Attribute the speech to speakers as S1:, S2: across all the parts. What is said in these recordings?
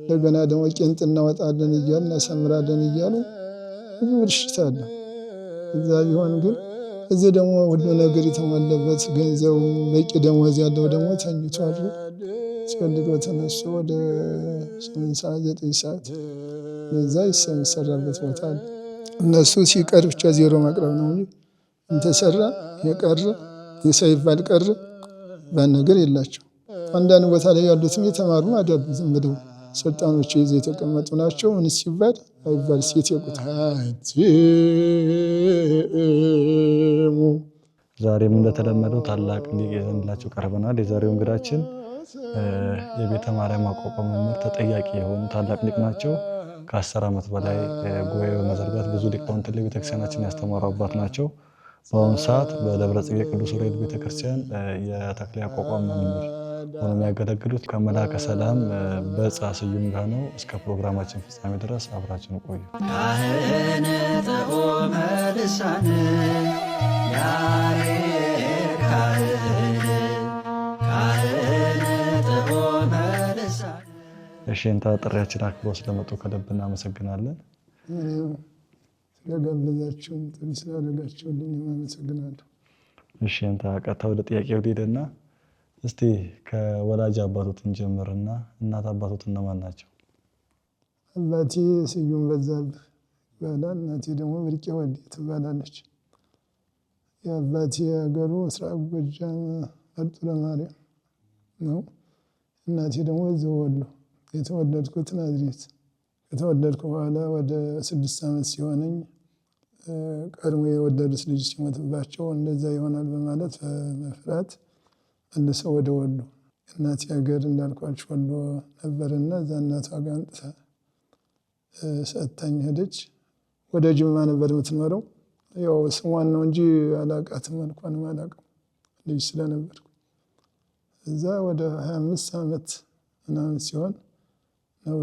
S1: እንደገና ደግሞ ቄንጥ እናወጣለን እያሉ እናሰምራለን እያሉ ብዙ ብልሽት አለ። እዛ ቢሆን ግን እዚህ ደግሞ ሁሉ ነገር የተሟላበት ገንዘቡ በቂ ደሞዝ ያለው ደግሞ ተኝቶ አድሮ ሲፈልገው ተነስቶ ወደ 8 ሰዓት 9 ሰዓት ለዛ የሚሰራበት ቦታ አለ። እነሱ ሲቀር ብቻ ዜሮ ማቅረብ ነው እንጂ እንተሰራ የቀረ የሳይባል ቀረ ባል ነገር የላቸው። አንዳንድ ቦታ ላይ ያሉትም የተማሩ አይደሉም፣ ዝም ብለው ስልጣኖች ይዘው የተቀመጡ ናቸው። ምን ሲባል አይባል ሴት ያውቁታል።
S2: ዛሬም እንደተለመደው ታላቅ ሊቅ ይዘንላችሁ ቀርበናል። የዛሬው እንግዳችን የቤተ ማርያም አቋቋም መምህር ተጠያቂ የሆኑ ታላቅ ሊቅ ናቸው። ከ10 ዓመት በላይ ጉባኤ በመዘርጋት ብዙ ሊቃውንትን ለቤተክርስቲያናችን ያስተማሩ አባት ናቸው። በአሁኑ ሰዓት በደብረ ጽጌ ቅዱስ ዑራኤል ቤተክርስቲያን የተክለ አቋቋም መምህር ሆነው የሚያገለግሉት ከመላከ ሰላም በጻ ስዩም ጋር ነው። እስከ ፕሮግራማችን ፍጻሜ ድረስ አብራችን ቆዩ።
S3: ካህን ጥዑመ ልሳን ያሬድ ካህን ካህን ጥዑመ ልሳን።
S2: እሺ እንታ ጥሪያችን አክብሮ ስለመጡ ከልብ እናመሰግናለን።
S1: ስለጋበዛችሁን ጥሪ ስላደረጋችሁልኝ አመሰግናለሁ።
S2: እሺ እንታ ቀጥታ ወደ ጥያቄው ልሂድና እስቲ ከወላጅ አባቶት እንጀምርና እናት አባቶት እነማን ናቸው?
S1: አባቴ ስዩም በዛብህ ይባላል። እናቴ ደግሞ ብርቄ ወልዴ ትባላለች። የአባቴ ሀገሩ ምስራቅ ጎጃም አርጡለ ማርያም ነው። እናቴ ደግሞ እዚሁ ወሎ። የተወለድኩት ናዝሬት። ከተወለድኩ በኋላ ወደ 6 ዓመት ሲሆነኝ ቀድሞ የወለዱት ልጅ ሲሞትባቸው እንደዛ ይሆናል በማለት መፍራት መልሰው ወደ ወሎ እናቴ ሀገር እንዳልኳችሁ ወሎ ነበርና እዛ እናቷ ጋር አምጥታ ሰጥታኝ ሄደች። ወደ ጅማ ነበር የምትኖረው። ያው ስሟን ነው እንጂ አላውቃትም፣ መልኳንም አላውቅም ልጅ ስለነበርኩ። እዛ ወደ 25 ዓመት ምናምን ሲሆን ነው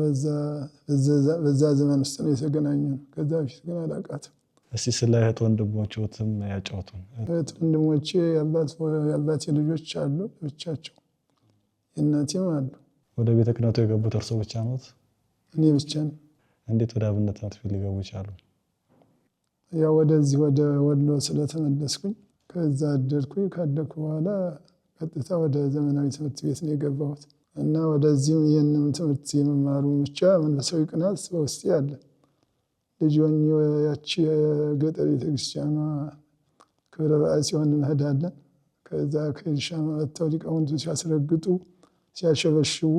S1: በዛ ዘመን ውስጥ ነው የተገናኘነው። ከዛ በፊት ግን አላውቃትም።
S2: እስቲ ስለ እህት ወንድሞችዎትም ያጫውቱን።
S1: እህት ወንድሞቼ የአባቴ ልጆች አሉ ብቻቸው፣ የእናቴም አሉ።
S2: ወደ ቤተ ክህነቱ የገቡት እርሶ ብቻ ነዎት?
S1: እኔ ብቻ ነኝ።
S2: እንዴት ወደ አብነት ትምህርት ቤት ሊገቡ ቻሉ?
S1: ያው ወደዚህ ወደ ወሎ ስለተመለስኩኝ ከዛ አደርኩኝ። ካደኩ በኋላ ቀጥታ ወደ ዘመናዊ ትምህርት ቤት ነው የገባሁት እና ወደዚህም ይህንም ትምህርት የመማሩ ብቻ መንፈሳዊ ቅናት በውስጤ አለ። ልጅ ሆኜ ያቺ የገጠር ቤተክርስቲያኗ ክብረ በዓል ሲሆን እንሄዳለን። ከዛ ከእርሻ መጥተው ሊቃውንቱ ሲያስረግጡ ሲያሸበሽቡ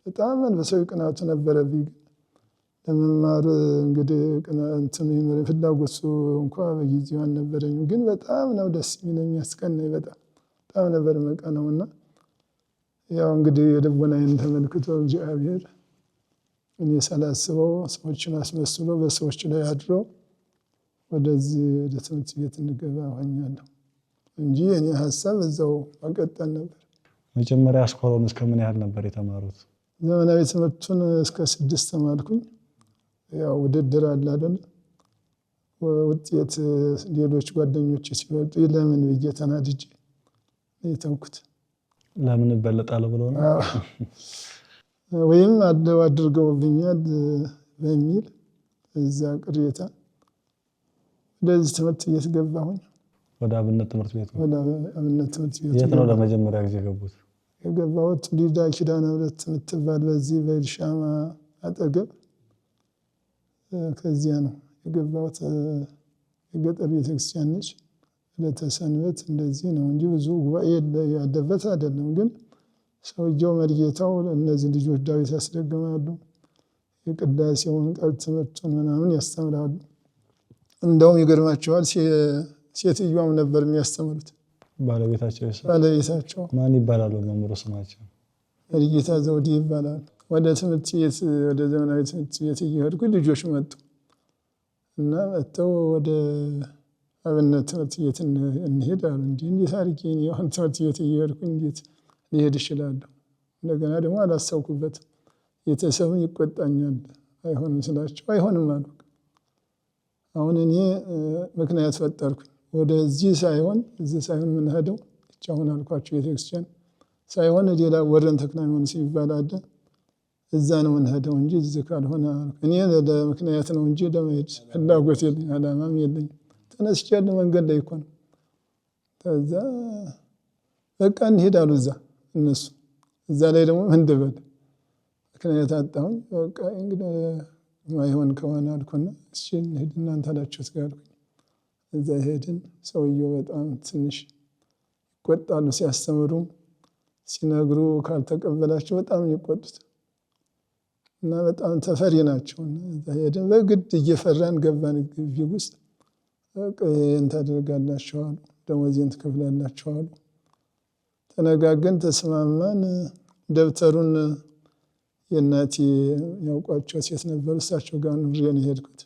S1: በጣም መንፈሳዊ ቅናቱ ነበረብኝ። ለመማር እንግዲህ እንትን ይኖረኝ ፍላጎቱ እንኳ በጊዜው አልነበረኝም፣ ግን በጣም ነው ደስ የሚለኝ የሚያስቀናኝ፣ በጣም በጣም ነበር የምቀናው። እና ያው እንግዲህ የልቦናዬን ተመልክቶ እግዚአብሔር እኔ ሳላስበው ሰዎችን አስመስሎ በሰዎች ላይ አድሮ ወደዚህ ወደ ትምህርት ቤት እንገባ ሆኛለሁ እንጂ የኔ ሀሳብ እዛው መቀጠል ነበር።
S2: መጀመሪያ አስኳላውን እስከ ምን ያህል ነበር የተማሩት?
S1: ዘመናዊ ትምህርቱን እስከ 6 ተማርኩኝ። ያው ውድድር አለ አይደል? ውጤት ሌሎች ጓደኞች ሲበልጡ ለምን ብዬ ተናድጄ የተውኩት።
S2: ለምን እበለጣለሁ ብሎ ነው?
S1: አዎ። ወይም አድርገው አድርገውብኛል በሚል እዛ ቅሬታ ወደዚህ ትምህርት ቤት ገባሁኝ።
S2: ወደ አብነት ትምህርት ቤት?
S1: ወደ አብነት ትምህርት ቤት።
S2: የት ነው ለመጀመሪያ ጊዜ የገቡት?
S1: የገባሁት ሊዳ ኪዳነ ምሕረት የምትባል በዚህ በኤልሻማ አጠገብ፣ ከዚያ ነው የገባሁት። የገጠር ቤተክርስቲያን ነች። ዕለተ ሰንበት እንደዚህ ነው እንጂ ብዙ ጉባኤ ያለበት አይደለም። ግን ሰውየው መሪጌታው እነዚህ ልጆች ዳዊት ያስደግማሉ፣ የቅዳሴውን ቃል ትምህርቱን ምናምን ያስተምራሉ። እንደውም ይገርማቸዋል፣ ሴትዮዋም ነበር የሚያስተምሩት።
S2: ባለቤታቸው?
S1: ባለቤታቸው።
S2: ማን ይባላሉ መምህሩ ስማቸው?
S1: መሪጌታ ዘውዴ ይባላሉ። ወደ ትምህርት ቤት ወደ ዘመናዊ ትምህርት ቤት እየሄድኩ ልጆች መጡ እና መጥተው ወደ አብነት ትምህርት ቤት እንሂድ አሉ። እንዲህ እንዴት አድርጌ እኔ አሁን ትምህርት ቤት እየሄድኩ እንዴት ሊሄድ እችላለሁ? እንደገና ደግሞ አላሰብኩበትም። ቤተሰብም ይቆጣኛል። አይሆንም ስላቸው አይሆንም አሉ። አሁን እኔ ምክንያት ፈጠርኩኝ። ወደዚህ ሳይሆን እዚህ ሳይሆን የምንሄደው ብቻ አሁን አልኳቸው ቤተክርስቲያን ሳይሆን ሌላ ወረን ተክለ ሃይማኖት የሚባል አለ። እዛ ነው የምንሄደው እንጂ እዚህ ካልሆነ እኔ ለምክንያት ነው እንጂ ለመሄድ ፍላጎት የለኝ፣ አላማም የለኝ። ተነስቼ ያለ መንገድ ላይ እኮ ነው። ከዛ በቃ እንሄድ አሉ እዛ እነሱ። እዛ ላይ ደግሞ ምን ምክንያት አጣሁኝ። በቃ እንግዲህ ማይሆን ከሆነ አልኩና እሺ እንሂድ እናንተ አላችሁት ጋር አልኩኝ። እዛ ሄድን። ሰውየው በጣም ትንሽ ይቆጣሉ ሲያስተምሩ ሲነግሩ ካልተቀበላቸው በጣም ይቆጡት እና በጣም ተፈሪ ናቸው። እዛ ሄድን በግድ እየፈራን ገባን ግቢ ውስጥ። ይሄን ታደርጋላችሁ አሉ፣ ደሞዜን ትከፍላላችሁ አሉ። ተነጋገን፣ ተስማማን። ደብተሩን የእናቴ ያውቋቸው ሴት ነበሩ፣ እሳቸው ጋር ኑሬ ነው የሄድኩት።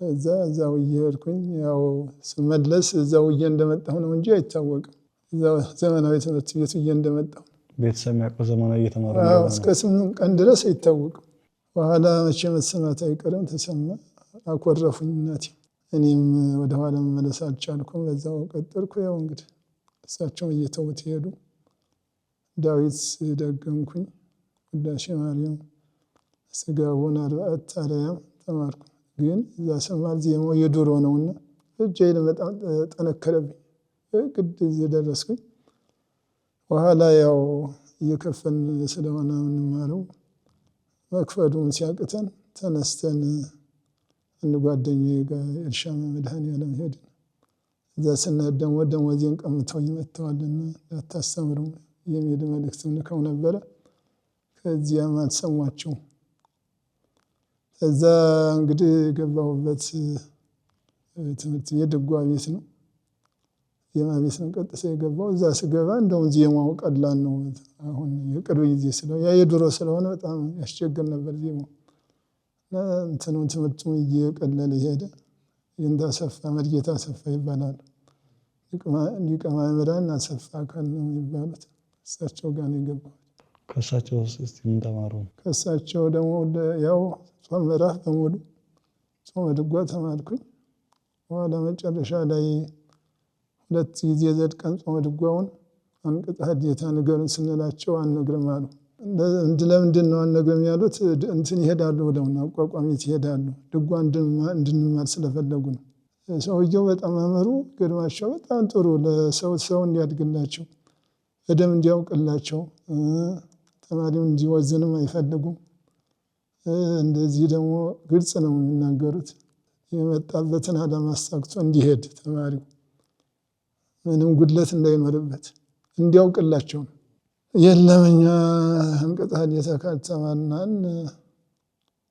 S1: እዛ እዛው እየሄድኩኝ ያው ስመለስ እዛው ውዬ እንደመጣሁ ነው እንጂ አይታወቅም። እዛው ዘመናዊ ትምህርት ቤት ውዬ እንደመጣሁ
S2: ቤተሰብ የሚያውቀው ዘመናዊ እየተማሩ
S1: እስከ 8 ቀን ድረስ አይታወቅም። በኋላ መቼ መሰማት አይቀርም ተሰማ። አኮረፉኝ እናቴ። እኔም ወደኋላ መመለስ አልቻልኩም። በዛው ቀጠልኩ። ያው እንግዲህ እሳቸውም እየተዉት ሄዱ። ዳዊት ደገምኩኝ፣ ውዳሴ ማርያም፣ ስጋውን አርባዕቱ አርያም ተማርኩ። ግን እዛ ስማር ዜማው የድሮ ነውና እጄ በጣም ጠነከረብኝ። ግድ እዚህ ደረስኩኝ። በኋላ ያው እየከፈልን ስለሆነ የምንማረው መክፈሉን ሲያቅተን ተነስተን አንድ ጓደኛዬ ጋር ኤልሻማ መድኃኔዓለም ሄድን። እዛ ስንሄድ ደግሞ ደሞዜን ቀምተውኝ መጥተዋልና እንዳታስተምሩ የሚል መልእክት ልከው ነበረ። ከዚያም አልሰሟቸውም። እዛ እንግዲህ የገባሁበት ትምህርት ቤት ድጓ ቤት ነው። ዜማ ቤት ነው ቀጥታ የገባው። እዛ ስገባ እንደውም ዜማው ቀላል ነው። አሁን የቅርብ ጊዜ ስለሆነ ያ የድሮ ስለሆነ በጣም ያስቸግር ነበር ዜማው። እና እንትኑ ትምህርቱም እየቀለለ ሄደ። ይንታ አሰፋ መርጌታ አሰፋ ይባላሉ። ሊቀ ማእምራን አሰፋ አካል ነው የሚባሉት። እሳቸው ጋር ነው የገባሁት።
S2: ከእሳቸው እስቲ ምን ተማሩ?
S1: ከእሳቸው ደግሞ ያው ጾም ምዕራፍ በሙሉ ጾመ ድጓ ተማርኩኝ። በኋላ መጨረሻ ላይ ሁለት ጊዜ ዘድቀን ጾመ ድጓውን አንቅጽ ሀዴታ ንገሩን ስንላቸው አንነግርም አሉ። ለምንድን ነው አንነግርም ያሉት? እንትን ይሄዳሉ ብለው ነው አቋቋሚት ይሄዳሉ። ድጓ እንድንማር ስለፈለጉ ነው። ሰውየው በጣም አመሩ ግርማቸው በጣም ጥሩ ለሰው ሰው እንዲያድግላቸው በደንብ እንዲያውቅላቸው ተማሪው እንዲወዝንም አይፈልጉም። እንደዚህ ደግሞ ግልጽ ነው የሚናገሩት። የመጣበትን ዓላማ አሳክቶ እንዲሄድ ተማሪው ምንም ጉድለት እንዳይኖርበት እንዲያውቅላቸው ነው። የለም እኛ አንቀጸ ሀዲስ ካልተማርናን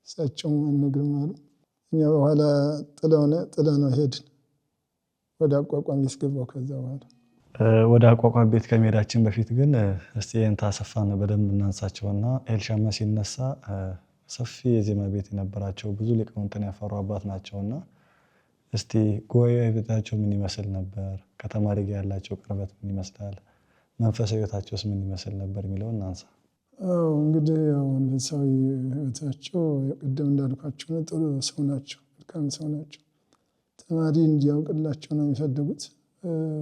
S1: እሳቸውም አንነግርም አሉ። እኛ በኋላ ጥለነው ሄድን። ወደ አቋቋም ቤት ገባሁ። ከዛ በኋላ
S2: ወደ አቋቋም ቤት ከመሄዳችን በፊት ግን እስቲ የእንታ አሰፋን በደንብ እናንሳቸውና ኤልሻማ ሲነሳ ሰፊ የዜማ ቤት የነበራቸው ብዙ ሊቃውንትን ያፈሩ አባት ናቸውና እስቲ ጉባኤ ቤታቸው ምን ይመስል ነበር? ከተማሪ ጋር ያላቸው ቅርበት ምን ይመስላል? መንፈሳዊ ሕይወታቸውስ ምን ይመስል ነበር የሚለውን እናንሳ።
S1: አዎ እንግዲህ ያው መንፈሳዊ ሕይወታቸው ቅድም እንዳልኳቸው ነው። ጥሩ ሰው ናቸው፣ መልካም ሰው ናቸው። ተማሪ እንዲያውቅላቸው ነው የሚፈልጉት።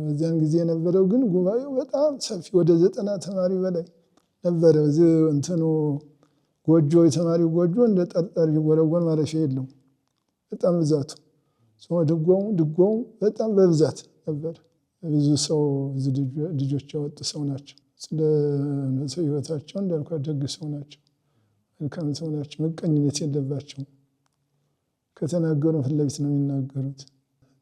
S1: በዚያን ጊዜ የነበረው ግን ጉባኤው በጣም ሰፊ ወደ 90 ተማሪ በላይ ነበረ። እዚህ እንትኑ ጎጆ የተማሪው ጎጆ እንደ ጠርጠር ቢጎለጎል ማረፊያ የለውም። በጣም ብዛቱ ድጓው ድጓው በጣም በብዛት ነበር። ብዙ ሰው ብዙ ልጆች ያወጡ ሰው ናቸው። ስለ ሕይወታቸው እንዳልኳ ደግ ሰው ናቸው። መልካም ሰው ናቸው። ምቀኝነት የለባቸውም። ከተናገሩ ፊት ለፊት ነው የሚናገሩት።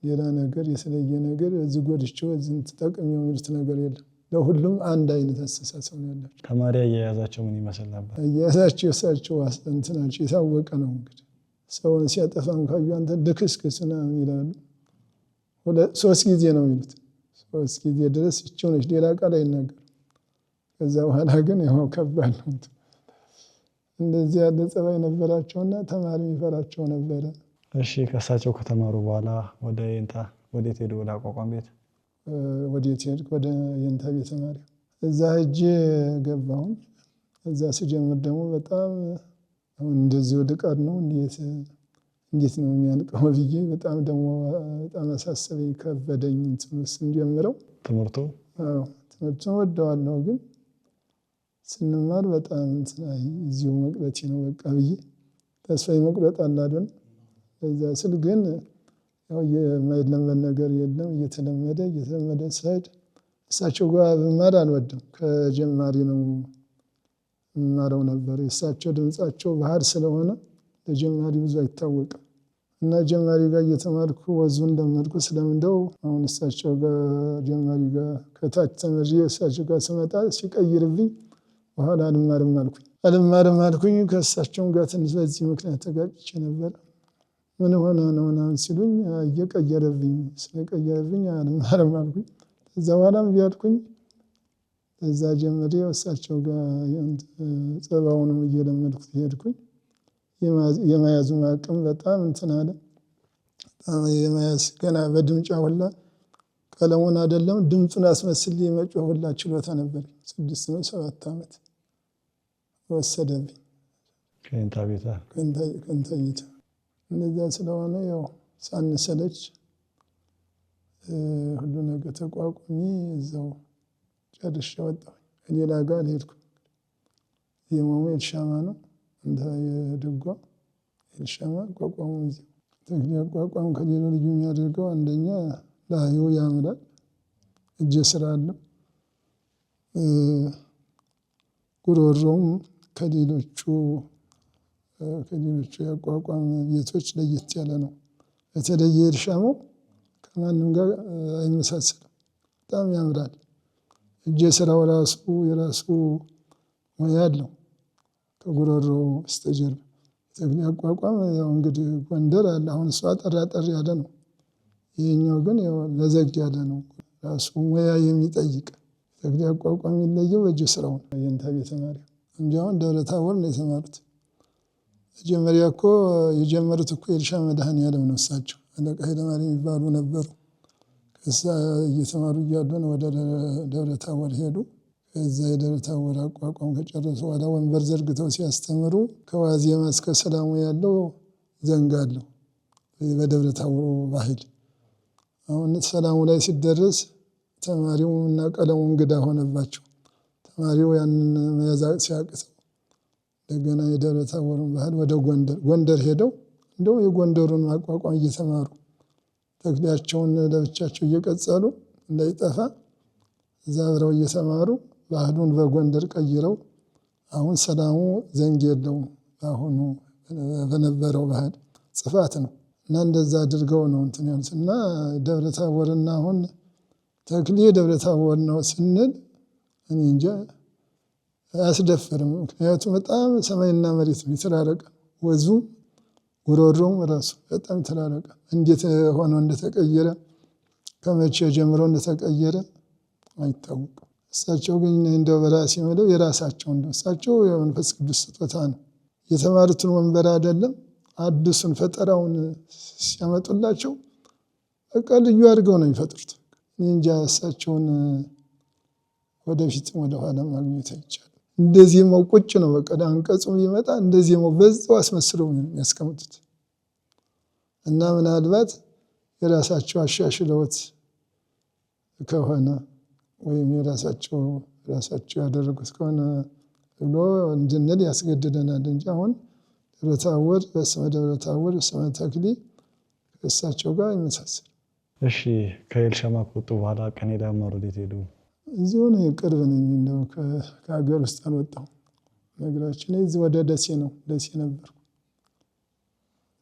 S1: ሌላ ነገር የተለየ ነገር እዚህ ጎድቼው እዚህ ጠቅሜው የሚሉት ነገር የለም። ለሁሉም አንድ አይነት አስተሳሰብ ነው ያላቸው።
S2: ተማሪ አያያዛቸው ምን ይመስል ነበር?
S1: አያያዛቸው የእሳቸው እንትናቸው የታወቀ ነው። እንግዲህ ሰውን ሲያጠፋም ካዩ አንተ ልክስክስ ምናምን ይላሉ። ሶስት ጊዜ ነው የሚሉት። 3 ጊዜ ድረስ ይቺው ነች፣ ሌላ ቃል አይናገሩም። ከዛ በኋላ ግን ያው ከባድ ነው። እንደዚህ ያለ ጸባይ ነበራቸውና ተማሪ የሚፈራቸው ነበረ።
S2: እሺ ከእሳቸው ከተማሩ በኋላ ወደ የንታ ወዴት ሄዱ? ወደ አቋቋም ቤት
S1: ወዴት ሄድኩ? ወደ የንታ ቤተ ማርያም እዛ ሄጄ ገባሁኝ። እዛ ስጀምር ደግሞ በጣም አሁን እንደዚህ ወደ ቀር ነው እንዴት እንዴት ነው የሚያልቀው ብዬ በጣም ደግሞ በጣም አሳሰበኝ፣ ከበደኝ። እንትኑ ስንጀምረው
S2: ትምህርቱ
S1: አዎ ትምህርቱን ወደዋለሁ፣ ግን ስንማር በጣም እንትን አይ እዚሁ መቅረቴ ነው በቃ ብዬ ተስፋ የመቁረጥ አለ አይደል? እዛ ስል ግን ያው የማይለመድ ነገር የለም። እየተለመደ እየተለመደ ስሄድ እሳቸው ጋር ብማር አልወድም። ከጀማሪ ነው እማረው ነበር። የእሳቸው ድምፃቸው ባህር ስለሆነ ለጀማሪ ብዙ አይታወቅም። እና ጀማሪ ጋር እየተማርኩ ወዙን ለመድኩ። ስለምንደው አሁን እሳቸው ጋር ጀማሪ ጋር ከታች ተምሬ እሳቸው ጋር ስመጣ ሲቀይርብኝ በኋላ አልማርም አልኩኝ አልማርም አልኩኝ። ከእሳቸውም ጋር ትንሽ በዚህ ምክንያት ተጋጭቼ ነበር። ምን ሆነ ነው ምናምን ሲሉኝ እየቀየረብኝ ስለቀየረብኝ አልማርም አልኩኝ። ከዛ በኋላ እምቢ አልኩኝ። ከዛ ጀምሬ እሳቸው ጋር ጸባውንም እየለመድኩት ሄድኩኝ። የመያዙ አቅም በጣም እንትን አለ። በጣም የመያዝ ገና በድምጫ ሁላ ቀለሙን አይደለም ድምፁን አስመስል የመጮህ ሁላ ችሎታ ነበር። 6 ነው 7 ዓመት ወሰደብኝ።
S2: ከእንታ ቤታ
S1: ከእንታ ቤታ እንደዛ ስለሆነ ያው ሳንሰለች ሁሉ ነገር ተቋቁሜ እዛው ጨርሼ ወጣሁ። ሌላ ጋር አልሄድኩም። የማሙ ኤልሻማ ነው እንደ የድጓ ኤልሻማ አቋቋሙ እዚሁ ተክሌ አቋቋም ከሌላው ልዩ የሚያደርገው አንደኛ ላዩ ያምራል፣ እጀ ስራ አለው። ጉሮሮውም ከሌሎቹ የአቋቋም ቤቶች ለየት ያለ ነው። በተለይ የኤልሻማው ከማንም ጋር አይመሳሰልም። በጣም ያምራል። እጀ ስራው ራሱ የራሱ ሙያ አለው። ከጉሮሮው በስተጀርባ ተክሌ አቋቋም ያው እንግዲህ ጎንደር አለ። አሁን እሷ ጠራ ጠር ያለ ነው። ይሄኛው ግን ያው ለዘግ ያለ ነው። ራሱ ሙያ የሚጠይቅ ተክሌ አቋቋም የሚለየው በእጅ ስራው ነው። የእንታ ቤተ ማርያም እንጂ አሁን ደብረ ታቦር ነው የተማሩት። መጀመሪያ እኮ የጀመሩት እኮ ኤልሻ መድኃኔዓለም ነው። እሳቸው አለቃ ኃይለማርያም የሚባሉ ነበሩ። ከዛ እየተማሩ እያሉ ነው ወደ ደብረ ታቦር ሄዱ። ከዛ የደብረ ታቦር አቋቋም ከጨረሱ በኋላ ወንበር ዘርግተው ሲያስተምሩ ከዋዜማ እስከ ሰላሙ ያለው ዘንግ አለው በደብረ ታቦር ባህል። አሁን ሰላሙ ላይ ሲደረስ ተማሪው እና ቀለሙ እንግዳ ሆነባቸው። ተማሪው ያንን መያዝ ሲያቅተው እንደገና የደብረ ታቦርን ባህል ወደ ጎንደር ጎንደር ሄደው እንደውም የጎንደሩን ማቋቋም እየተማሩ ተክሊያቸውን ለብቻቸው እየቀጸሉ እንዳይጠፋ እዛ አብረው እየተማሩ ባህሉን በጎንደር ቀይረው አሁን ሰላሙ ዘንግ የለውም። አሁኑ በነበረው ባህል ጽፋት ነው እና እንደዛ አድርገው ነው እንትን ያሉት። እና ደብረ ታቦርና አሁን ተክሌ ደብረ ታቦር ነው ስንል እኔ እንጃ አያስደፍርም። ምክንያቱም በጣም ሰማይና መሬት ነው የተራረቀ። ወዙም ጉሮሮም ራሱ በጣም የተራረቀ። እንዴት ሆኖ እንደተቀየረ ከመቼ ጀምሮ እንደተቀየረ አይታወቅም። እሳቸው ግን እንደው በራሴ የምለው የራሳቸው እንደው እሳቸው የመንፈስ ቅዱስ ስጦታ ነው። የተማሩትን ወንበር አይደለም አዲሱን ፈጠራውን ሲያመጡላቸው በቃ ልዩ አድርገው ነው የሚፈጥሩት። እኔ እንጃ እሳቸውን ወደፊትም ወደኋላ ማግኘት አይቻልም። እንደዚህ ነው ቁጭ ነው በቃ አንቀጹ ቢመጣ እንደዚህ ነው በዛው አስመስለው ነው የሚያስቀምጡት። እና ምናልባት የራሳቸው አሻሽለውት ከሆነ ወይም የራሳቸው ራሳቸው ያደረጉት ከሆነ ብሎ እንድንል ያስገድደናል እንጂ አሁን ደብረ ታቦር በስመ ደብረ ታቦር በስመ ተክሌ ከእሳቸው ጋር ይመሳሰል።
S2: እሺ ከኤልሻማ ከወጡ በኋላ ቅኔ ሊያማሩ ወዴት ሄዱ?
S1: እዚሁ ነው፣ ቅርብ ነኝ። እንደው ከሀገር ውስጥ አልወጣሁም። ነገራችን እዚህ ወደ ደሴ ነው። ደሴ ነበርኩ።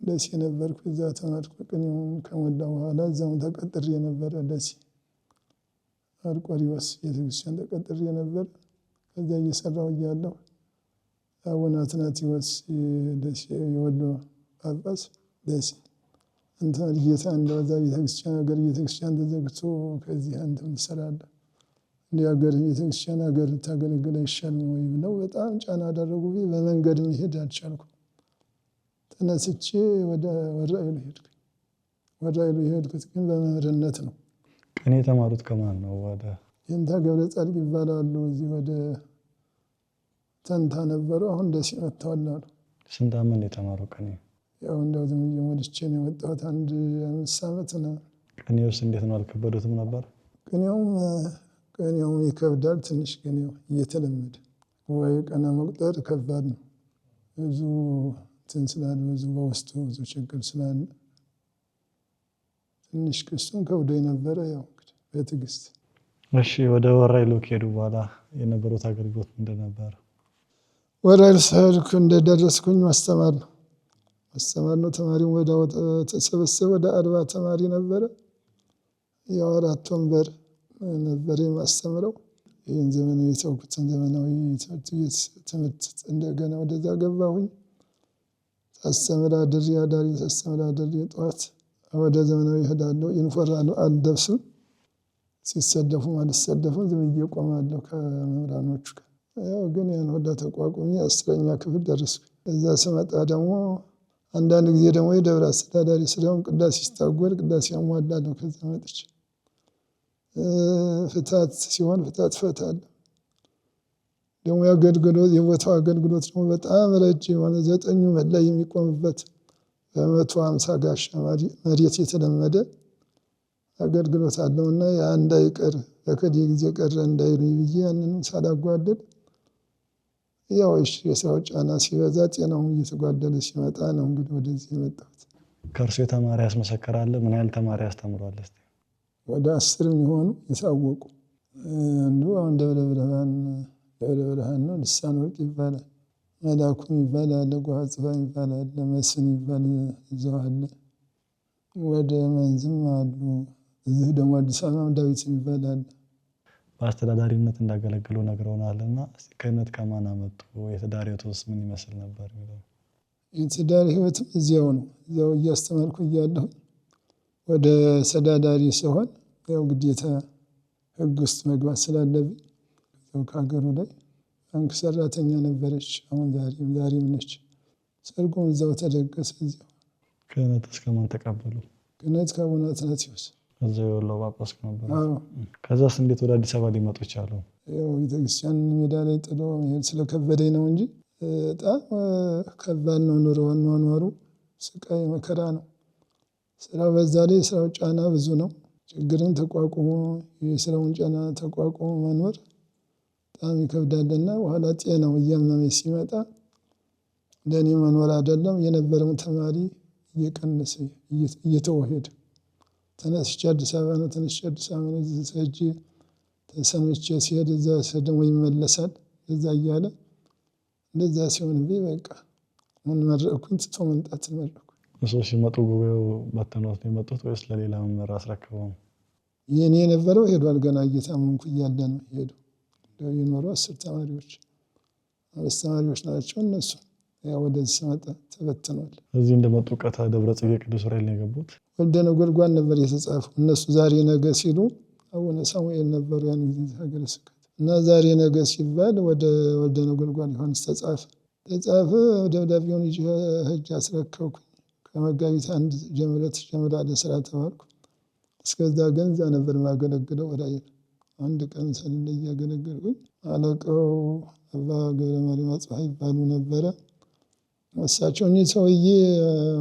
S1: ደሴ ነበርኩ። እዛ ተማርኩ። ቅኔውን ከሞላ በኋላ እዛው ተቀጥሬ ነበረ። ደሴ አርቆሪዎስ ቤተክርስቲያን ተቀጥሬ ነበር። ከዛ እየሰራሁ እያለሁ አቡነ አትናቴዎስ ደሴ የወሎ ጳጳስ ደሴ አንተ ጌታ እንደው እዛ ቤተክርስቲያን ሀገር ቤተክርስቲያን ተዘግቶ ከዚህ አንተም ትሰራለህ እንደ ሀገር ቤተክርስቲያን ሀገር ልታገለግል አይሻልም ወይ ብለው በጣም ጫና አደረጉብኝ። በመንገድ መሄድ አልቻልኩም። ተነስቼ ወደ ወራይሉ ሄድኩኝ። ወራይሉ የሄድኩት ግን በመምህርነት ነው።
S2: ቅኔ የተማሩት ከማን ነው? ወደ
S1: የንታ ገብረ ጻድቅ ይባላሉ። እዚህ ወደ ተንታ ነበሩ። አሁን ደሴ መጥተዋል አሉ።
S2: ስንት ዓመት ነው የተማረው ቅኔ?
S1: ያው እንደው ዝም ብዬ ሞልቼ ነው የመጣሁት። አንድ 5 ዓመት ነው።
S2: ቅኔውስ እንዴት ነው? አልከበዱትም ነበር?
S1: ቅኔውም ይከብዳል ትንሽ። ቅኔው እየተለመደ ጉባኤ ቃና መቁጠር ከባድ ነው። ብዙ እንትን ስላለ፣ ብዙ በውስጡ ብዙ ችግር ስላለ ትንሽ ክሱን ከብዶ የነበረ ያው እንግዲህ በትዕግስት።
S2: እሺ፣ ወደ ወራይሉ ከሄዱ በኋላ የነበሩት አገልግሎት ምንድን ነበር?
S1: ወራይሉ ስሄድኩ እንደደረስኩኝ ማስተማር ነው ማስተማር ነው። ተማሪውን ወደ ተሰበሰበ፣ ወደ 40 ተማሪ ነበረ። ያው 4 ወንበር ነበር የማስተምረው። ይህን ዘመናዊ የተውኩትን ዘመናዊ ትምህርት ቤት ትምህርት እንደገና ወደዛ ገባሁኝ። ሳስተምር አድሬ አዳሪ ሳስተምር አድሬ ጠዋት ወደ ዘመናዊ እሄዳለሁ። ዩኒፎርም አልለብስም። ሲሰለፉም አልሰለፍም፣ ዝም ብዬ እቆማለሁ ከመምህራኖቹ ጋር። ያው ግን ያን ሁላ ተቋቁሜ 10ኛ ክፍል ደረስኩ። እዛ ስመጣ ደግሞ አንዳንድ ጊዜ ደግሞ የደብረ አስተዳዳሪ ስለሆን ቅዳሴ ሲታጎል ቅዳሴ አሟላለሁ። ከዛ መጥቼ ፍታት ሲሆን ፍታት እፈታለሁ። ደግሞ የአገልግሎት የቦታው አገልግሎት ደግሞ በጣም ረጅም የሆነ 9 መላ የሚቆምበት በ150 ጋሻ መሬት የተለመደ አገልግሎት አለውና ያ እንዳይቀር በከዲ ጊዜ ቀረ እንዳይሉኝ ብዬ ያንንም ሳላጓድል፣ ያው እሺ የስራው ጫና ሲበዛ ጤናውም እየተጓደለ ሲመጣ ነው እንግዲህ ወደዚህ የመጣሁት።
S2: ከእርሱ የተማሪ ያስመሰከራለ? ምን ያህል ተማሪ ያስተምሯል? እስቲ።
S1: ወደ 10 የሚሆኑ የታወቁ። አንዱ አሁን ደብረ ብርሃን ነው፣ ልሳን ወርቅ ይባላል። መላኩ የሚባል አለ፣ ጎሃ ጽባ የሚባል አለ፣ መስፍን የሚባል እዛው አለ። ወደ መንዝም አሉ። እዚህ ደግሞ አዲስ አበባም ዳዊት የሚባል አለ።
S2: በአስተዳዳሪነት እንዳገለገሉ ነግረውናል እና ክህነት ከማን አመጡ? የትዳር ሕይወትስ ምን ይመስል ነበር የሚለው?
S1: የትዳር ሕይወትም እዚያው ነው። እዚያው እያስተማርኩ እያለሁ ወደ አስተዳዳሪ ስሆን ያው ግዴታ ሕግ ውስጥ መግባት ስላለብኝ ያው ከሀገሩ ላይ ባንክ ሰራተኛ ነበረች። አሁን ዛሬም ነች። ሰርጉም እዛው ተደገሰ እዚያው።
S2: ክህነት እስከ ማን ተቀበሉ?
S1: ክህነት ከአቡነ አትናቴዎስ።
S2: እዛው የወሎ ጳጳስ ነበር።
S1: አዎ።
S2: ከዛስ እንዴት ወደ አዲስ አበባ ሊመጡ ቻሉ?
S1: ያው ቤተክርስቲያን ሜዳ ላይ ጥሎ መሄድ ስለከበደኝ ነው እንጂ በጣም ከባድ ነው ኑሮ፣ ኗኗሩ ስቃይ መከራ ነው። ስራው በዛ ላይ ስራው ጫና ብዙ ነው። ችግርን ተቋቁሞ የስራውን ጫና ተቋቁሞ መኖር በጣም ይከብዳልና በኋላ ጤናው እያመመኝ ሲመጣ ለእኔ መኖር አይደለም የነበረውን ተማሪ እየቀነሰ እየተወ ሄደ። ተነስቼ አዲስ አበባ ነው ተነስቼ አዲስ አበባ ነው ሄጄ ተሰምቼ ሲሄድ እዛ ደግሞ ይመለሳል፣ እዛ እያለ እንደዛ ሲሆንብኝ በቃ ምን መረቅኩኝ፣ ትቶ መምጣት መረቅኩኝ።
S2: እርስዎ ሲመጡ ጉባኤው በትነውት ነው የመጡት ወይስ ለሌላ መምህር አስረክበው ነው?
S1: የኔ የነበረው ሄዷል። ገና እየታመምኩ እያለ ነው ሄዱ። የኖሩ 10 ተማሪዎች 5 ተማሪዎች ናቸው እነሱ። ያው ወደዚህ ስመጣ ተበትኗል።
S2: እዚህ እንደመጡ ቀጥታ ደብረ ጽጌ ቅዱስ ዑራኤል ነው የገቡት?
S1: ወልደ ነጎድጓድ ነበር የተጻፈው። እነሱ ዛሬ ነገ ሲሉ አቡነ ሳሙኤል ነበሩ ያን ጊዜ ሀገረ ስብከት፣ እና ዛሬ ነገ ሲባል ወደ ወልደ ነጎድጓድ ዮሐንስ ተጻፈ። ተጻፈ ደብዳቤውን ይዤ ሄጄ አስረከብኩኝ። ከመጋቢት 1 ጀምረህ ትጀምራለህ ስራ ተባልኩ። እስከዛ ግን እዛ ነበር የማገለግለው። ዑራኤል አንድ ቀን ሳልለይ ያገለገልኩኝ። አለቃው አባ ገብረ ማርያም አጽብሃ ይባሉ ነበረ። እሳቸው እኚህ ሰውዬ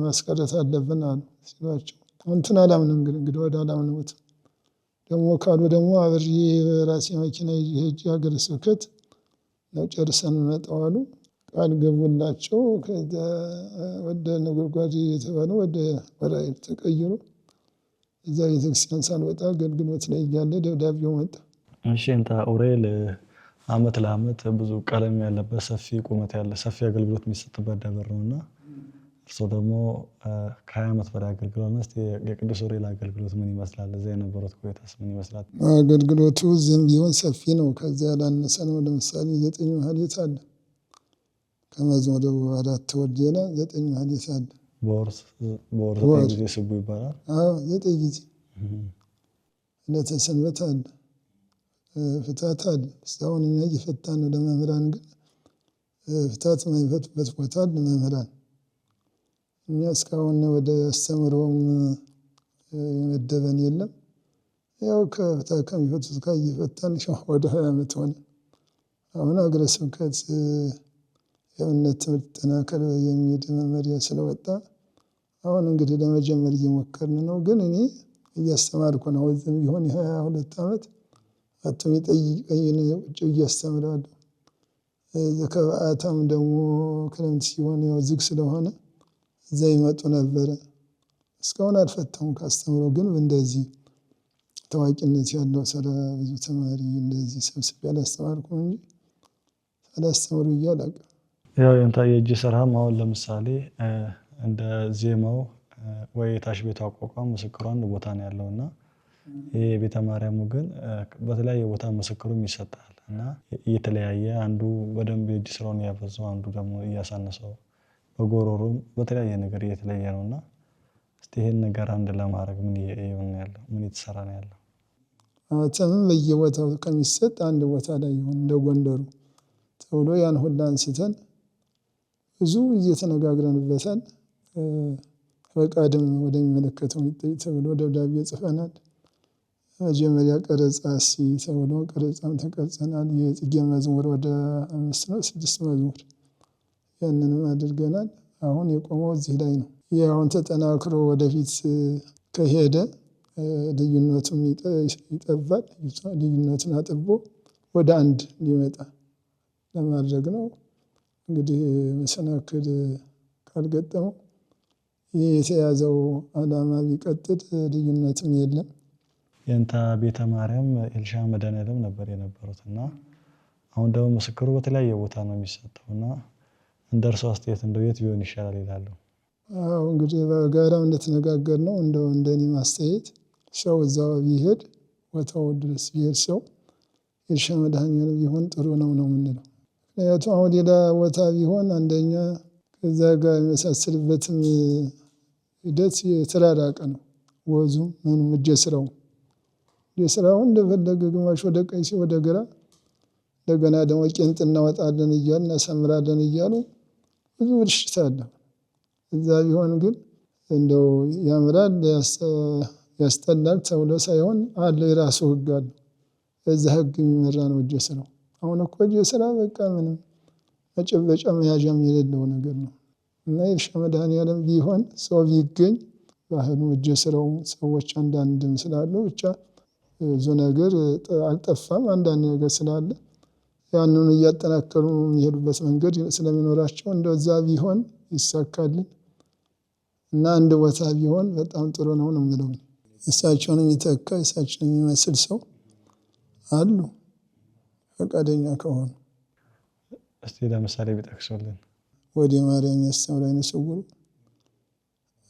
S1: ማስቀረት አለብን አሉ። ሲሏቸው እንትን አላምንም ግን እንግዲህ ወደ አላምንዎትም ደግሞ ካሉ ደግሞ አብሬ በራሴ መኪና ይዤ ሄጄ ሀገረ ስብከት ነው ጨርሰን እንመጣው አሉ። ቃል ገቡላቸው። ከዛ ወደ ነጎድጓድ የተባለው ወደ ዑራኤል ተቀይሮ እዛ ቤተክርስቲያን ሳልወጣ አገልግሎት ላይ እያለ ደብዳቤው መጣ።
S2: እሺ፣ እንታ ዑራኤል አመት ለአመት ብዙ ቀለም ያለበት ሰፊ ቁመት ያለ ሰፊ አገልግሎት የሚሰጥበት ደብር ነውና እርስዎ ደግሞ ከ20 ዓመት በላይ አገልግሏል። እስቲ የቅዱስ ዑራኤል አገልግሎት ምን ይመስላል? እዚያ የነበሩት ቆይታስ ምን ይመስላል?
S1: አገልግሎቱ እዚህም ቢሆን ሰፊ ነው፣ ከዚያ ያላነሰ ነው። ለምሳሌ 9 ማህሌት አለ። ከመዝሙረ 4 ወር ሌላ 9 ማህሌት አለ።
S2: በወር 9 ጊዜ ስቡ ይባላል።
S1: አዎ፣ 9 ጊዜ። ዕለተ ሰንበት አለ፣ ፍታት አለ። እስካሁን እኛ እየፈታን ነው። ለመምህራን ግን ፍታት የማይፈቱበት ቦታ አለ መምህራን። እኛ እስካሁን ወደ አስተምሮም የመደበን የለም። ያው ከፍታት ከሚፈቱት ጋር እየፈታን ወደ 20 ዓመት ሆነ። አሁን ሀገረ ስብከት የእምነት ትምህርት ጠናከር የሚል መመሪያ ስለወጣ አሁን እንግዲህ ለመጀመር እየሞከርን ነው። ግን እኔ እያስተማርኩ ነው። እዚህም ቢሆን የሃያ ሁለት ዓመት አቶም የጠይቀኝን ቁጭ ብዬ አስተምራለሁ። ከበዓታም ደግሞ ክረምት ሲሆን ያው ዝግ ስለሆነ እዛ ይመጡ ነበረ። እስካሁን አልፈታሁም ካስተምሮ ግን እንደዚህ ታዋቂነት ያለው ስራ ብዙ ተማሪ እንደዚህ ሰብስቤ አላስተማርኩም እንጂ ሳላስተምር ብዬ አላውቅም።
S2: ያው የንታ የእጅ ስራም አሁን ለምሳሌ እንደ ዜማው ወይ የታች ቤቱ አቋቋም ምስክሩ አንድ ቦታ ነው ያለው እና ይሄ የቤተ ማርያሙ ግን በተለያየ ቦታ ምስክሩም ይሰጣል እና እየተለያየ አንዱ በደንብ የእጅ ስራውን እያበዛው አንዱ ደግሞ እያሳነሰው በጎሮሮም በተለያየ ነገር እየተለየ ነው እና እስቲ ይሄን ነገር አንድ ለማድረግ ምን እየሆነ ያለው ምን እየተሰራ ነው ያለው?
S1: ማህተምም በየቦታው ከሚሰጥ አንድ ቦታ ላይ ይሁን እንደ ጎንደሩ ተብሎ ያን ሁላ አንስተን ብዙ እየተነጋግረንበታል። ፈቃድም ወደሚመለከተው ይጠይቅ ተብሎ ደብዳቤ ጽፈናል። መጀመሪያ ቀረጻ እስኪ ተብሎ ቀረጻም ተቀርጸናል። የጽጌ መዝሙር ወደ 5 ነው 6 መዝሙር ያንንም አድርገናል። አሁን የቆመው እዚህ ላይ ነው። ይህ አሁን ተጠናክሮ ወደፊት ከሄደ ልዩነቱም ይጠባል። ልዩነቱን አጥቦ ወደ አንድ እንዲመጣ ለማድረግ ነው። እንግዲህ መሰናክል ካልገጠመው ይህ የተያዘው ዓላማ ቢቀጥል ልዩነትም የለም።
S2: የእንታ ቤተ ማርያም ኤልሻ መድኃኔዓለም ነበር የነበሩት እና አሁን ደግሞ ምስክሩ በተለያየ ቦታ ነው የሚሰጠው እና እንደ እርሶ አስተያየት እንደው የት ቢሆን ይሻላል ይላሉ?
S1: አዎ እንግዲህ በጋራ እንደተነጋገርነው እንደው እንደኔ ማስተያየት ሰው እዛው ቢሄድ ቦታው ድረስ ቢሄድ ሰው ኤልሻ መድኃኔዓለም ቢሆን ጥሩ ነው ነው የምንለው። ምክንያቱም አሁን ሌላ ቦታ ቢሆን አንደኛ ከዛ ጋር የሚመሳሰልበትም ሂደት የተራራቀ ነው። ወዙ ምኑም እጀ ስራው እጀ ስራው እንደፈለገ ግማሽ ወደ ቀኝ ሲል ወደ ግራ እንደገና ደግሞ ቄንጥ እናወጣለን እያሉ እናሰምራለን እያሉ ብዙ ብልሽት አለ። እዛ ቢሆን ግን እንደው ያምራል ያስጠላል ተብሎ ሳይሆን አለው የራሱ ህግ አለው። በዛ ህግ የሚመራ ነው እጀ ስራው። አሁን እኮ እጀ ስራ በቃ ምንም መጨበጫ መያዣም የሌለው ነገር ነው። እና የኤልሻ መድኃኔዓለም ቢሆን ሰው ቢገኝ ባህሉ እጀ ስራው ሰዎች አንዳንድም ስላሉ ብቻ ብዙ ነገር አልጠፋም። አንዳንድ ነገር ስላለ ያንኑ እያጠናከሩ የሚሄዱበት መንገድ ስለሚኖራቸው እንደዛ ቢሆን ይሳካልን እና አንድ ቦታ ቢሆን በጣም ጥሩ ነው ነው የምለው። እሳቸውን የሚተካ እሳቸውን የሚመስል ሰው አሉ ፈቃደኛ ከሆኑ።
S2: እስቲ ለምሳሌ ቢጠቅሱልን።
S1: ወደ ማርያም ያስተምር አይነ ስውሩ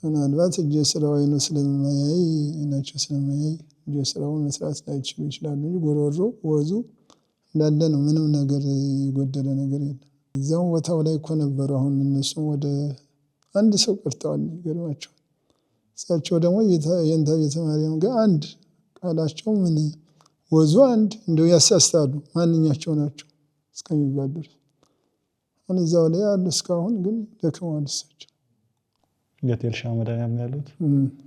S1: ምናልባት እጀ ስራው አይኑ ስለማያይ አይናቸው ስለማያይ እጀ ስራውን መስራት ላይችሉ ይችላሉ እንጂ ጎሮሮ ወዙ እንዳለ ነው። ምንም ነገር የጎደለ ነገር የለም። እዛው ቦታው ላይ እኮ ነበሩ። አሁን እነሱም ወደ አንድ ሰው ቀርተዋል። ይገርማቸው። እሳቸው ደግሞ የእንታ ቤተ ማርያም ጋር አንድ ቃላቸው ምን ወዙ አንድ እንደው ያሳስታሉ ማንኛቸው ናቸው እስከሚባል ድረስ አሁን እዛው ላይ አሉ። እስካሁን ግን ደክመዋል እሳቸው።
S2: የት ኤልሻ መድኃኔዓለም ያሉት?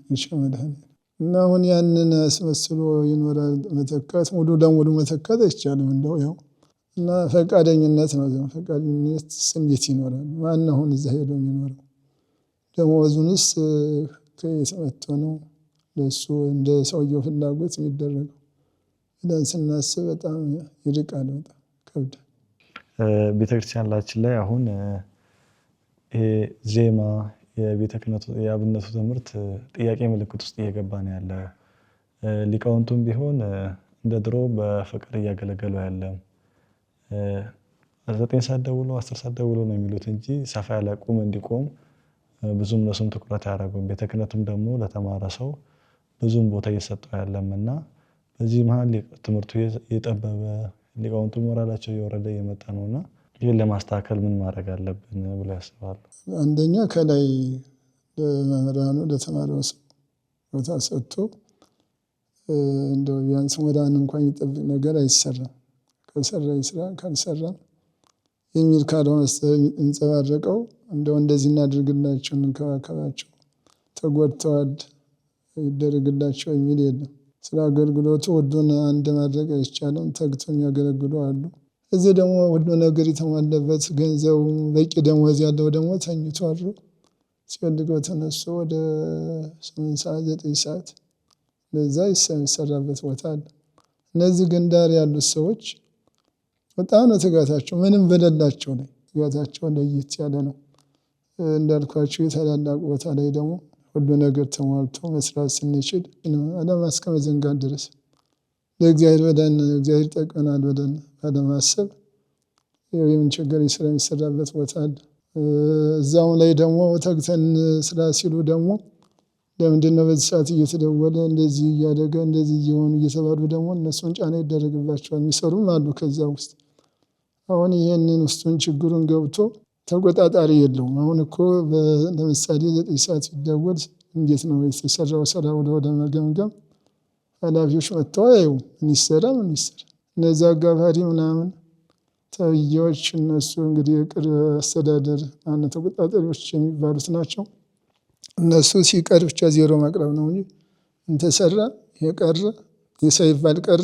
S1: ኤልሻ መድኃኔዓለም እና አሁን ያንን አስመስሎ ይኖራል መተካት ሙሉ ለሙሉ መተካት አይቻልም። እንደው ያው እና ፈቃደኝነት ነው። ፈቃደኝነት እንዴት ይኖራል? ማን አሁን እዛ ሄዶ የሚኖረው? ደመወዙንስ ከየት መጥቶ ነው ለእሱ እንደ ሰውየው ፍላጎት የሚደረገው? ብለን ስናስብ በጣም ይርቃል፣ በጣም ከብዳል።
S2: ቤተክርስቲያናችን ላይ አሁን ይሄ ዜማ የቤተ ክህነቱ የአብነቱ ትምህርት ጥያቄ ምልክት ውስጥ እየገባ ነው ያለ። ሊቃውንቱም ቢሆን እንደ ድሮ በፍቅር እያገለገሉ ያለ 9 ሰዓት ደውሎ 10 ሰዓት ደውሎ ነው የሚሉት እንጂ ሰፋ ያለ ቁም እንዲቆም ብዙም ለሱም ትኩረት አያደርጉም። ቤተ ክህነቱም ደግሞ ለተማረ ሰው ብዙም ቦታ እየሰጠው ያለም እና በዚህ መሀል ትምህርቱ እየጠበበ ሊቃውንቱ ሞራላቸው እየወረደ እየመጣ ነው እና ይህን ለማስተካከል ምን ማድረግ አለብን ብለው ያስባሉ?
S1: አንደኛ ከላይ ለመምህራኑ ለተማሪው ሰው ቦታ ሰጥቶ እንደው ቢያንስ ሞራል እንኳን የሚጠብቅ ነገር አይሰራም። ከሰራ ይስራ ካልሰራ የሚል ካልሆነ የሚንጸባረቀው እንደው እንደዚህ እናድርግላቸው፣ እንንከባከባቸው፣ ተጎድተዋል ይደረግላቸው የሚል የለም። ስለ አገልግሎቱ ሁሉን አንድ ማድረግ አይቻልም። ተግተው የሚያገለግሉ አሉ። እዚህ ደግሞ ሁሉ ነገር የተሟላበት ገንዘቡ በቂ ደሞዝ ያለው ደግሞ ተኝቶ አድሮ ሲፈልገው ተነስቶ ወደ 8 ሰዓት 9 ሰዓት ለዛ የሚሰራበት ቦታ አለ። እነዚህ ግን ዳር ያሉት ሰዎች በጣም ነው ትጋታቸው። ምንም በሌላቸው ላይ ትጋታቸው ለየት ያለ ነው። እንዳልኳቸው የታላላቅ ቦታ ላይ ደግሞ ሁሉ ነገር ተሟልቶ መስራት ስንችል ዓላማ እስከ መዘንጋት ድረስ ለእግዚአብሔር ብለን እግዚአብሔር ይጠቅመናል ብለን ባለማሰብ የምን ችግር ስራ የሚሰራበት ቦታ አለ። እዛውም ላይ ደግሞ ተግተን ስራ ሲሉ ደግሞ ለምንድነው በዚህ ሰዓት እየተደወለ እንደዚህ እያደገ እንደዚህ እየሆኑ እየተባሉ ደግሞ እነሱን ጫና ይደረግባቸዋል። የሚሰሩም አሉ ከዛ ውስጥ። አሁን ይህንን ውስጡን ችግሩን ገብቶ ተቆጣጣሪ የለውም። አሁን እኮ ለምሳሌ 9 ሰዓት ሲደወል እንዴት ነው የተሰራው ስራ ብሎ ወደ መገምገም ኃላፊዎች መጥተው አያዩም። ምን ይሰራ ምን ይሰራ እነዛ አጋፋሪ ምናምን ተብዬዎች እነሱ እንግዲህ የቅር አስተዳደር ማነው ተቆጣጣሪዎች የሚባሉት ናቸው። እነሱ ሲቀር ብቻ ዜሮ ማቅረብ ነው እንጂ እንተሰራ የቀረ የሳይባል ቀረ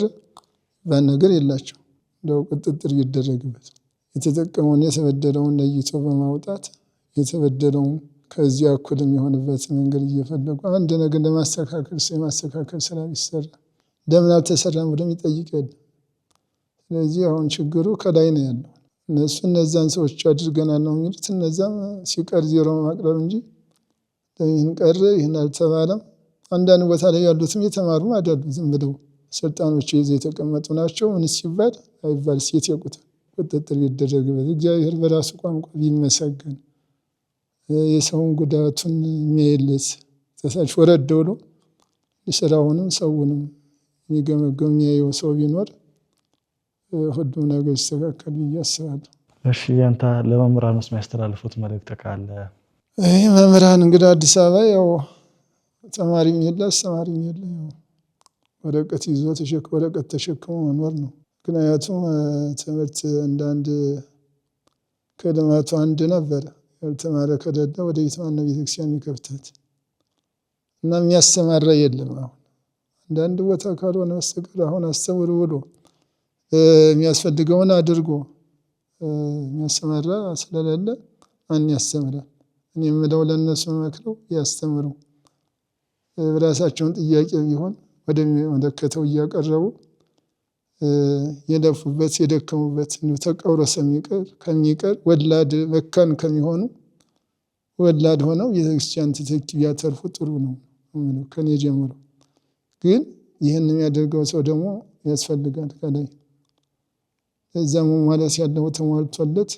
S1: ባል ነገር የላቸው። እንደው ቁጥጥር ይደረግበት። የተጠቀመውን የተበደለውን ለይቶ በማውጣት የተበደለውን ከዚያ እኩል የሚሆንበት መንገድ እየፈለጉ አንድ ነገር ለማስተካከል የማስተካከል ስራ ቢሰራ ለምን አልተሰራም ብሎ የሚጠይቅ የለም። ስለዚህ አሁን ችግሩ ከላይ ነው ያለው። እነሱ እነዛን ሰዎች አድርገናል ነው የሚሉት። እነዛም ሲቀር ዜሮ ማቅረብ እንጂ ይህን ቀረ ይህን አልተባለም። አንዳንድ ቦታ ላይ ያሉትም የተማሩም አይደሉም። ዝም ብለው ስልጣኖች ይዘው የተቀመጡ ናቸው። ምን ሲባል አይባል ሴት ያውቁታል። ቁጥጥር ቢደረግበት እግዚአብሔር በራሱ ቋንቋ ቢመሰገን የሰውን ጉዳቱን የሚያይለት ተሳች ወረድ ብሎ ስራውንም ሰውንም የሚገመገም የሚያየው ሰው ቢኖር ሁሉም ነገር ይስተካከል ብዬ አስባለሁ።
S2: እሺ ያንተ ለመምህራን ውስጥ የሚያስተላልፉት መልእክት ካለ?
S1: ይህ መምህራን እንግዲህ አዲስ አበባ ያው ተማሪም የለ አስተማሪም የለ፣ ያው ወረቀት ይዞ ወረቀት ተሸክሞ መኖር ነው። ምክንያቱም ትምህርት እንደ አንድ ከልማቱ አንድ ነበረ። ያልተማረ ከሌለ ወደ የት ማነው ቤተክርስቲያን የሚከፍታት? እና የሚያስተማራ የለም። አሁን አንዳንድ ቦታ ካልሆነ በስተቀር አሁን አስተምሩ ብሎ የሚያስፈልገውን አድርጎ የሚያስተማራ ስለሌለ ማን ያስተምራል? እኔ የምለው ለእነሱ መክረው ያስተምሩ፣ ራሳቸውን ጥያቄ ቢሆን ወደሚመለከተው እያቀረቡ የለፉበት የደከሙበት ተቀብሮ ከሚቀር ወላድ መካን ከሚሆኑ ወላድ ሆነው ቤተክርስቲያን ተተኪ ቢያተርፉ ጥሩ ነው። ከኔ ጀምሮ ግን ይህን የሚያደርገው ሰው ደግሞ ያስፈልጋል። ከላይ እዛ መሟላት ያለው ተሟልቶለት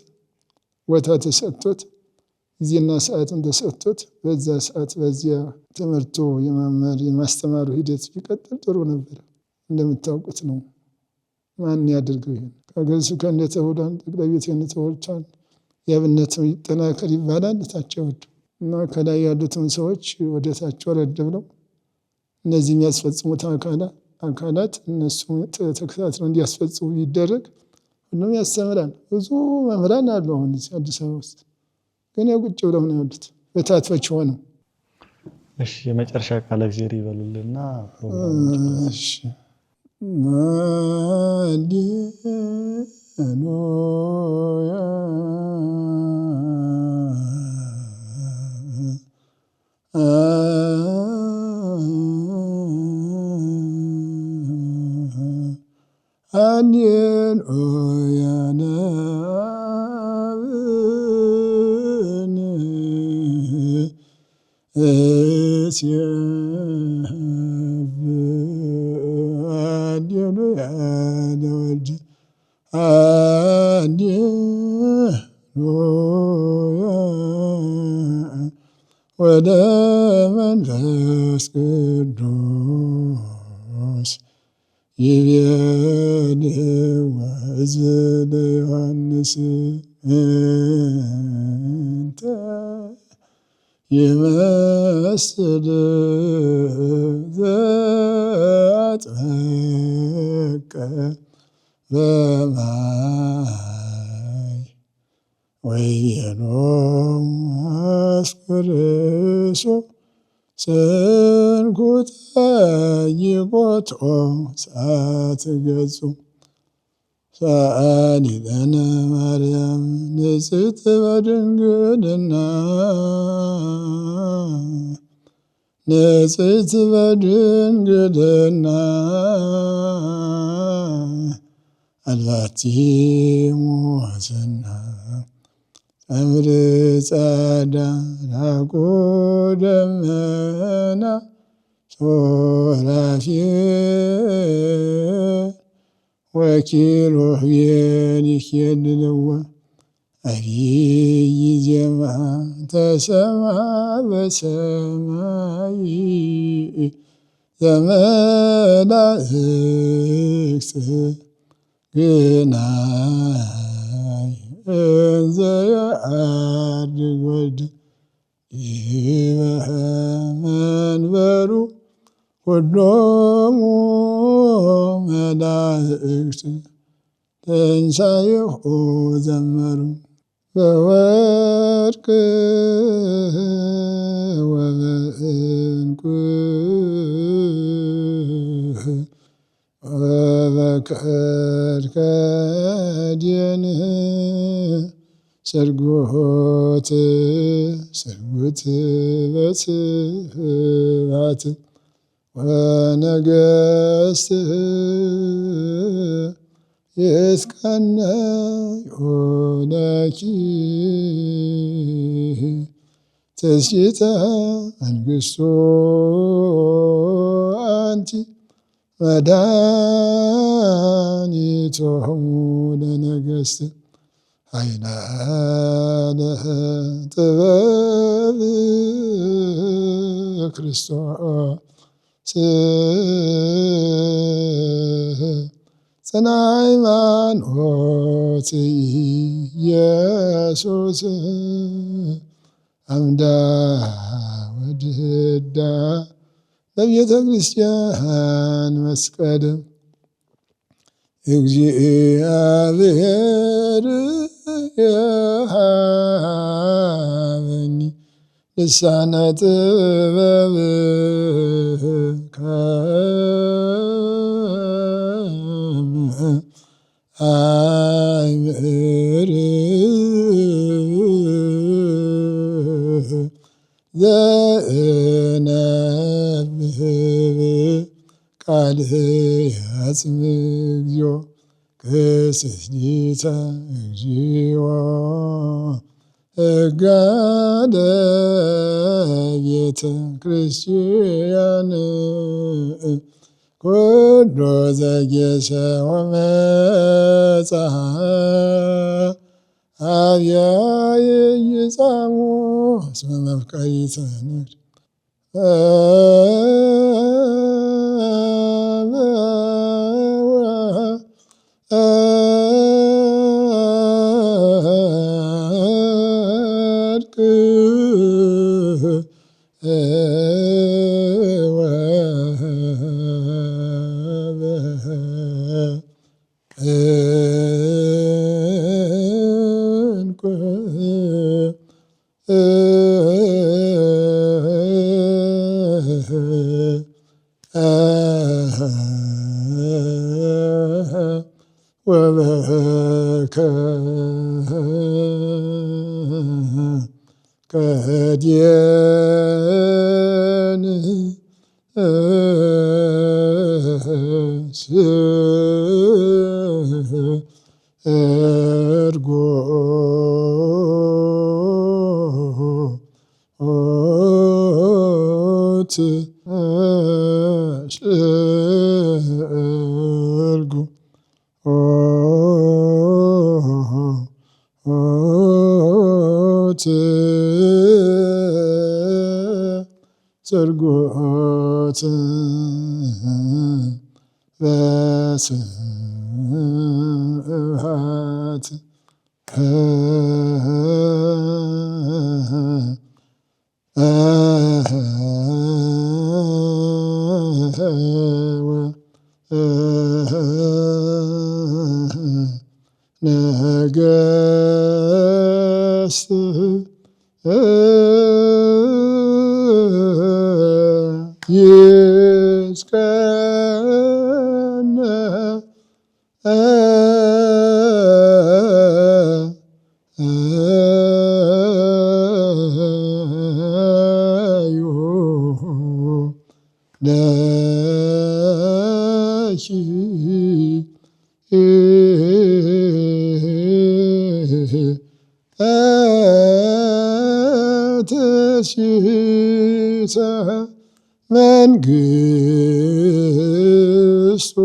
S1: ቦታ ተሰጥቶት ጊዜና ሰዓትን ተሰጥቶት በዛ ሰዓት በዚያ ትምህርቱ የመማር የማስተማሩ ሂደት ቢቀጥል ጥሩ ነበር። እንደምታውቁት ነው። ማን ያድርገው ይሄን? ከሀገረ ስብከት እንደተብሏል፣ ጠቅላይ ቤተ ክህነት ተወልቷል። የአብነት ይጠናከር ይባላል። ታች ወዱ እና ከላይ ያሉትን ሰዎች ወደ ታች ወረድ ብለው እነዚህ የሚያስፈጽሙት አካላት እነሱ ተከታትለው እንዲያስፈጽሙ ቢደረግ ሁሉም ያስተምራል። ብዙ መምህራን አሉ አሁን አዲስ አበባ ውስጥ ግን ያው ቁጭ ብለው ነው ያሉት በታትፈች ሆነው።
S2: እሺ የመጨረሻ ቃለ እግዚአብሔር ይበሉልና።
S1: እሺ ሃሌሉያ ሃሌሉያ ለወልድ ሃሌሉያ ወለመንፈስ ቅዱስ ይቤልዋ ሕዝብ ለዮሐንስ እንተ ይመስል ዘአጥመቀ በማይ ወይቤሎ አስኩርሶ ስንኩ ጠይቆቶ ሰዓት ገጹ ሰአሊ ለነ ማርያም ንጽሕት በድንግልና ንጽሕት በድንግልና አልባቲ ሞትና ጸምር ጸዳ ራቁ ደመና ሶራፊ ወኪሩቤል ይኬልልዋ ዐቢይ ዜማ ተሰማ በሰማይ ዘመላእክት ግናይ እንዘ የዐርግ ወልድ ዲበ መንበሩ ኩሎሙ መላእክት ትንሣኤሁ ዘመሩ በወርቅ ወበዕንቁ ወበከርከዴን ሰርጎት ሰርጉት በስብሐት ወነገሥት ይስቀነ ዮነኪ ትስይተ መንግሥቱ አንቲ መድኃኒቶሙ ለነገሥት ኃይላነ ጥበብ ክርስቶስ ጽና ሃይማኖት ኢየሱስ አምዳ ወድህዳ ለቤተ ክርስቲያን መስቀል እግዚአብሔር የሃበኒ ልሳነ ጥበብ ከመ አእምር ዘእነብብ ቃልህ ያጽም እግዚኦ ክስስቲተ እግዚኦ ሕጋደ ቤተ ክርስቲያን ኩሎ ዘጌሰ ወመጽአ ዐቢየ ኢይጻሙ እስመ መፍቀሪተ ንግድ ወርቅ ወበዕንቁ ወበከድየን ስርጎት ስርጉ ኦት ስርጉት በስብሐት ነገሥት ይጽቀነ ለኪ ተቀደሲተ መንግሥቱ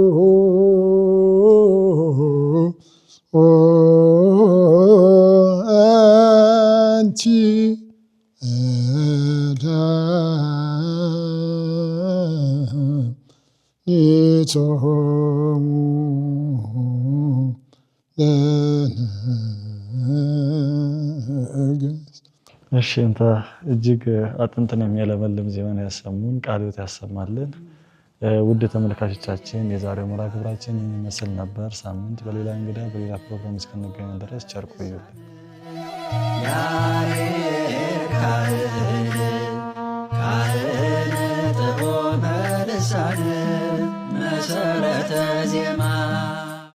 S1: አንቲ መድኃኒቶሙ ለነገሥት።
S2: እሺ እንተ እጅግ አጥንትን የሚያለመልም ዜማን ያሰሙን ቃለ ሕይወት ያሰማልን። ውድ ተመልካቾቻችን የዛሬው መርሃ ግብራችን ይመስል ነበር። ሳምንት በሌላ እንግዳ በሌላ ፕሮግራም እስክንገናኝ ድረስ ቸር ቆዩልን።
S3: ያሬድ ካህን ካህን